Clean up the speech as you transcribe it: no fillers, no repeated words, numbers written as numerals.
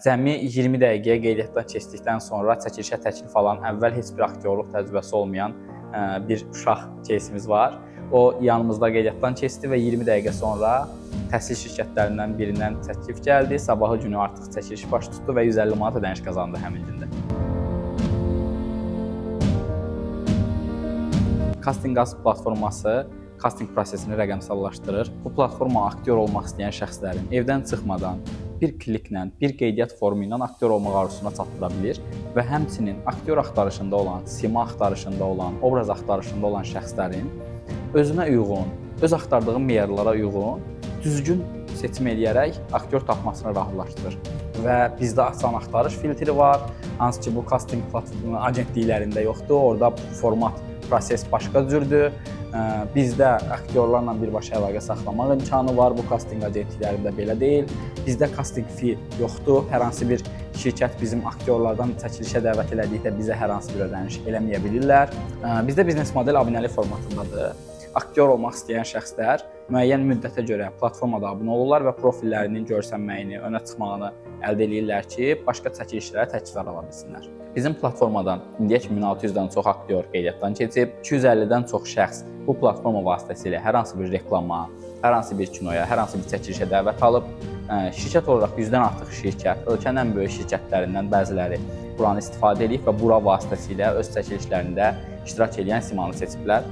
Cəmi 20 dəqiqəyə qeydiyyatdan keçdikdən sonra çəkilişə təklif alan, əvvəl heç bir aktyorluq təcrübəsi olmayan bir uşaq кейsimiz var. O yanımızda qeydiyyatdan keçdi və 20 dəqiqə sonra təhsil şirkətlərindən birindən təklif gəldi. Sabahı günü artıq çəkiliş baş tutdu və 150 manat ödəniş qazandı həmin gündə. Casting Az platforması kastinq prosesini rəqəmsallaşdırır. Bu platforma aktyor olmaq istəyən şəxslərin evdən çıxmadan bir kliklə, bir qeydiyyat formu ilə aktyor olmaq arzusuna çatdıra bilir və həmçinin aktyor axtarışında olan, sima axtarışında olan, obraz axtarışında olan şəxslərin özünə uyğun, öz axtardığı meyarlara uyğun düzgün seçim eləyərək aktyor tapmasını rahatlaşdırır. Və bizdə asan axtarış filtri var, hansı ki bu kastinq platformu agentliklərində yoxdur. Orada format, proses başqa cürdür. Bizdə aktyorlarla birbaşa əlaqə saxlamaq imkanı var. Bu kastinq agentliklərində belə deyil. Bizdə kastinq fee yoxdur. Hər hansı bir şirkət bizim aktyorlardan çəkilişə dəvət elədikdə bizə hər hansı bir ödəniş eləməyə bilirlər. Bizdə biznes model abunəlik formatındadır. Aktyor olmaq istəyən şəxslər müəyyən müddətə görə platformada abunə olurlar və profillərinin görsənməyini, önə çıxmağını əldə eləyirlər ki, başqa çəkilişlərə təkliflər ala bilsinlər. Bizim platformadan indiyə kimi 1600-dən çox aktyor qeydiyyatdan keçib, 250-dən çox şəxs bu platforma vasitəsilə hər hansı bir reklama, hər hansı bir kinoya, hər hansı bir çəkilişə dəvət alıb. Şirkət olaraq 100-dən artıq şirkət, ölkənin ən böyük şirkətlərindən bəziləri buranı istifadə edib və bura vasitəsilə öz çəkilişlərində iştirak edən simanı seçiblər.